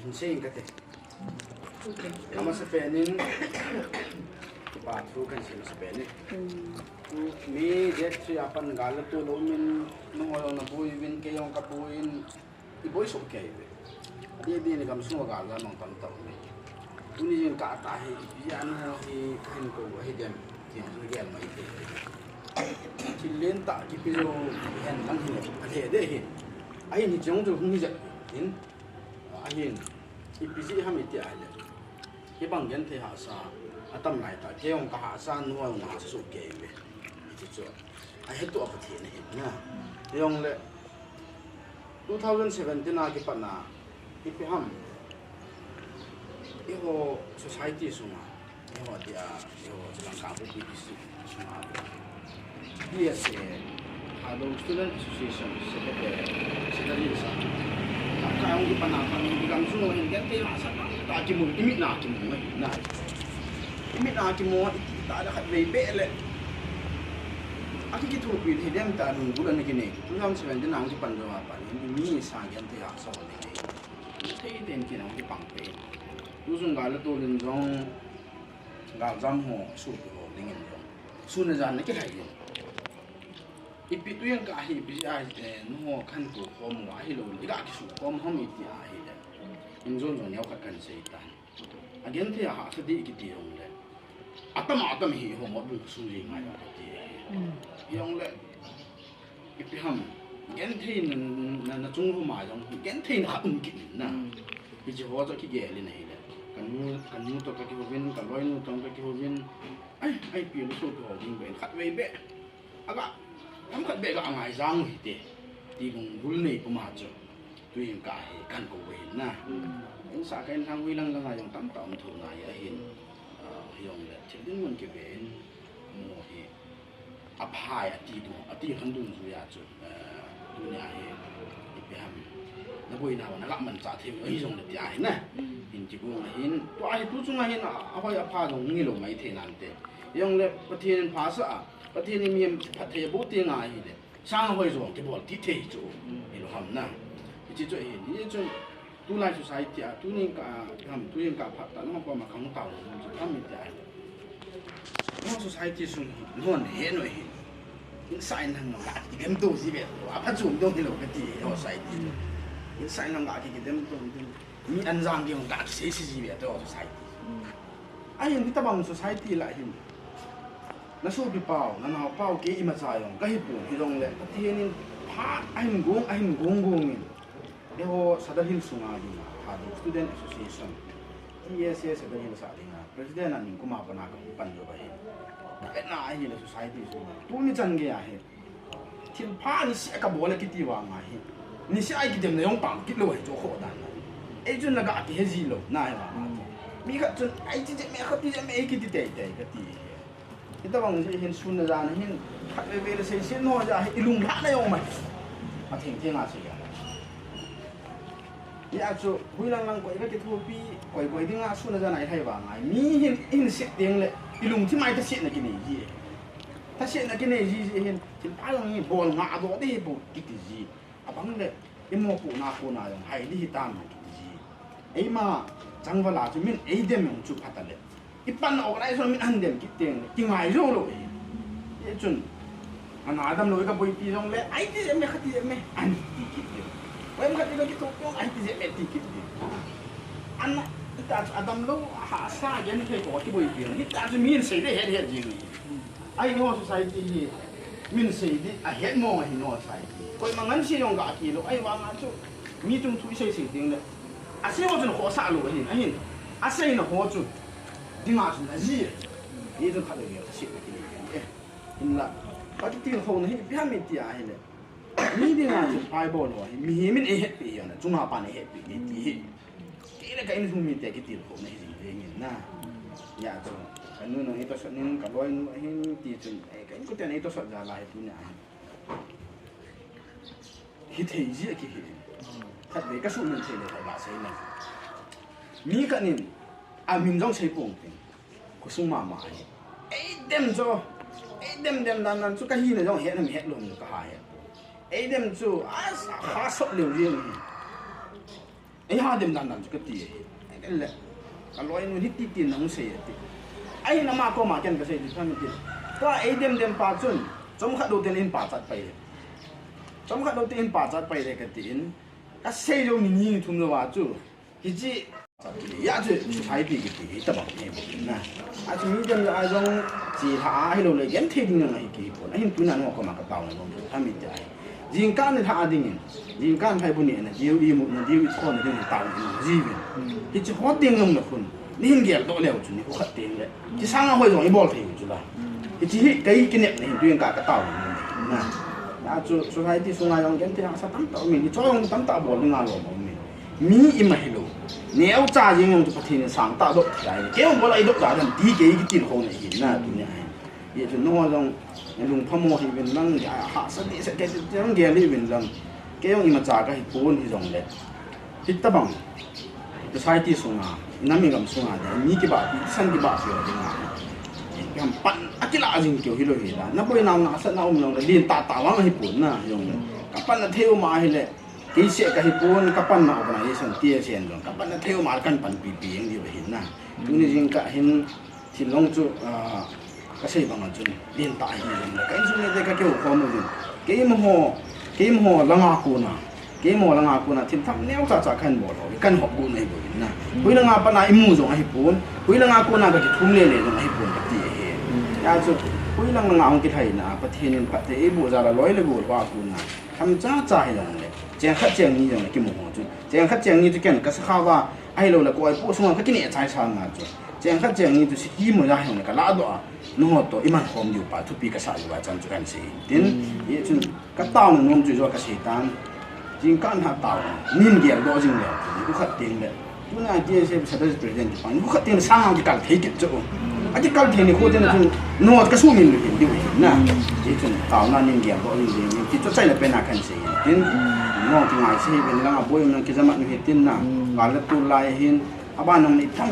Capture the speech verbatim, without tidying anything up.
Hin sei in kate. Amasapen in, kipa thu kahin sei masapen in. May date three a pat gal le tol aumin, nangho jong naboi uvin, kei jong kaboi in, iboi soh kei uve. Adeh deh in gamsung a gal jam jong tamtah aume. Tuni jingkah tah hi, ipi jeh a nangho hi kahin kou u ahidem, ti jong chu nagel maithei. Thil lentah kipe jou hen lang hi, alheh deh hin. Ahin hiche jong chu hung hi jep hin. Ahin, ipi jeh ham iti ahile, hibang genthei hahsa atam laitah, kei jong kahahsa, nangho jong nahahsa soh kei uve. Hiche chu ahettoh a Pathen ahin na. Hijongle two thousand seventeen a kipatna, ipi ham, eiho society sunga, eiho tia, eiho Chulangkang Kuki district sunga, P S A, Thadou Student Association Secretary, Secretary sa, ka hung kipatna, ka hung kigamsung lou hin, genthei hahsa tamtah kimu, imitna kimu ngai na. Imitna kimu, iti tah le khatvei beh le, akikithopi hidem tah, lunggel ana kinei. Two thousand seventeen a hung kipan jou a pat hin, mi sa genthei hahsa ho ding ahi. Thei ten kin ahung kipang peh. Tuchung gal le tol in jong, galjam ho, sopi ho dingin jong, sun le jan ana kilhai jin. Ipi tu jeng kah hi, ipi jeh a, eh, nangho kahin kou khom uva ahilou le, iga kisukhom ham iti ahile, in jon jong neo khat kahin sei tan. Agenthei a hahsa ding kiti jongle, atam atam hi eiho motbung khosung jeng ngai jong kati ahi. Hijongle, ipi ham, genthei na, na, na chung lhum a jong, genthei na khat um kit in na. Hiche ho chu kigel in ahile, kanu, kanu toh kakihouvin, kaloinu toh kakihouvin, ai, ai, ipi le sopi ho ding beh in khatvei beh, aga, themkhat beh ga angai jang u hite, ti lunggel nei puma chu, tu jingkah hi kahin kou u ahin na. Insah ka inlhang hoilang langa jong tamtah um thou nai ahin, ah, hijongle thil dinmun kive in, mo hi, aphai, ati dun, ati khan dungjui a chu, eh, tunia hi, ipi ham, naboinau naga manchah thei u ahi jongle ti ahi na. Hin kigong ahin, tua hi tuchung ahin, a, ahoi apha jong ngilou maithei nante. Hijongle Pathen in phasah a, Pathen in mihem phatthei aboh tenga ahile, sang ahoi jong kibol kit thei chu, hilou ham na. Hiche chu ahin, hiche chu, tulai society a, tuni ka, ham, tuni ka phat tah, nangho koma kahung tao nom chu tam iti ahile, nangho society sung hi, nangho nahet u ahin, insah inlhang ga kidemto ji uve, aphatchom dong hilou kati, society chu. Insah inlhang ga kidemto, mi anjang ding ga kisei sei ji uve, society. Ahin, hitobang society lah hin, nasopi pau, nanao pau, kei imacha jong kahipon, hijongle Pathen in phat ahin gong, ahin gong gong in, eiho Sadar Hills sunga dinga, Thadou Student Association, T S A Sadar Hills a dinga President a ningkum a pat a kahung pan jou ahi. Kavetna ahile society sunga, tuni chan gei ahi, thilpha niseh a kabol e kiti vanga hi, niseh a ikidemna jong pang kit lou ahi chu, khoh dan a. Eichun naga kihe ji lou na ahi vanga chu, mi khat chun, ai, ti jep me, khat ti jep me, eikiti teitei kati hi. Hitobang jeh hin sun le jan hin, khatvei vei le seiset ho jeh hin ilunglhahna jong um ahi. Atheng theng a sei a, hijeh a chu hoilang lang koi kakithopi, koi koi dinga sun le jan a ilhai vanga hi, mi hin, ihin set tengle, ilungthim a hi thasetna kinei ji. Thasetna kinei ji jeh hin, thilpha jong hi bol ngahdoh ding ahibou kiti ji. Abang le, imopohna kona jong hai ding hitam kiti ji. Eima changval a chu min eidem jong chu phatah le, ipanna organization min ahin dem kit tengle, kingai jou lou ahi. Hichun, ana damlou kaboipi jongle, ai, ti jep me, khat ti jep me, ahin ti kit ding. Koi khat ti kakithopi jong, ai, ti jep me, ti kit ding. Ana, hita chu adamlou, hahsa genthei toh kiboipi jong, hita chu min sei ding ahet het jing ahi. Ahin, eiho society hi min sei ding ahet mong ahi, eiho society. Koima ngansei jong ga kilou, ahivanga chu mi chung thu isei sei tengle, asei ho chun khohsah lou ahin, ahin, aseina ho chu dinga chun aji. Hichun khatvei vei le seiset kinei e. Hinla, akitilkhouna hi ipi ham iti ahile, mi dinga chu phai bol ho hi mihem in eihetpeh hi, ana chunga pan eihetpeh hi ti hi. Kei le ka insung mite kitilkhouna hi jing jeng in na. Hijeh chun, kanu nung eitosot in, kaloinu ahin, tichun, eh, ka inkoten eitosot jal a hi tunia hin, hithei ji akihi in. Khatvei kasuhmil thei le khat gasei leng, mi khat in amin jong sei pong ting, khosung mama ahi. Eidem chu, eidem dem dan dan chu kahina jong het ham het lou ham kaha het poi. Eidem chu, a, kha sot leu jeng hi. Ei ha dem dan dan chu kati ahi. Ken le, ka loinu hiti tin nahung sei ati. Ahin ama koma ken kasei chu pha mi ti. Tua ei dem dem pa chun, chomkhat lou ten ahin pachat pai le. Chomkhat lou ten ahin pachat pai le kati in, kasei jou ni ni thum lou a chu. Hichi, ya chu society kiti hi tabang hi bou na. A chu mi dem la jong chi lha a hilou le genthei ding ngai kipon. Ahin tuna nangho koma ka taona nom chu pha mi ti ahi. Jingkah nilhah dingin, jingkah nilhah bu nina diu, imutna diu, ithona ding taona jiuvin. Hichi hot ding jong le khun, nahin geldoh leu chun nikho khat teng le. Chi sanga hoi jong ibol thei u chu la. Hichi hi kei kinepna hin tuin ka, ka taona nom na. Na chu society sunga jong genthei hahsa tamtah umin, ichol jong tamtah bol dinga lom umin. Mi ima hilou. Neocha jeng jong chu Pathen in sangtah doh thei ahi. Kei jong bol a idoh da dan ti kei kitilkhouna ahi na tuni ahi. Hichun nangho jong nalung phamo hih uvin lang, hahsa dehset kei ti jong gel hih uvin lang. Kei jong imacha kahi pon hijongle. Hitabang society sunga, inam igam sunga, mi kibahpi, thisan kibahpi ho dinga. Gam pan akilah jing keu hilou hi la. Naboinau nasatnau um jongle, len tahtah vang ahi pon na, jongle. Ka panna thei um ahile, kei seh kahi pon, ka panna organization, T S A in jong. Ka panna thei um a, kan panpipi jeng diu ahi na. Tuni jingkah hin, thil long chu, ah, kasei banga chun, len tah ahi jongle. Ka insung mite kakihou khom uvin. Keimaho, keimaho langa kona. Keimaho langa kona, thil thak neocha cha kahin bol ho. Kan hop gu nai bou na. Hui langa pat a imu jong ahi pon. Hui langa kona kakithum lele jong ahi pon kati ahi. Ya chu, hui lang langa hung kilhaina, Pathen in phatthei eiboh jal a loi le gol hoa kona. Themcha cha hi jongle. Cheng khat cheng ni jongle kimu ho chu. Cheng khat cheng ni chu ken ka sakhao va. Ahilou le koi po sunga kakineh chai sanga chu. Cheng khat cheng ni chu city moja hi jongle ka lahdoh a. Nangho toh iman khom diu pa thupi kasah diu va chan chu kan sei. Tin, hichun ka taona nom chu jo kasei tan. Jingkah nilhah taona. Nahin geldoh jing leu chu. Nikho khat teng le. Tuna T S A Sadar President pa. Nikho khat teng le sanga kikal thei kit chu. Akikal thei nikho teng le chun. Nangho kasuhmil lou hin diu ahi na. Hichun taona nahin geldoh jing jing. Ti chu achaina pen a kan sei. Tin, nangho kingaisei uvin lang aboi nang kijamat u hitin na. Gal le tul lai hin. Aban nang ni thang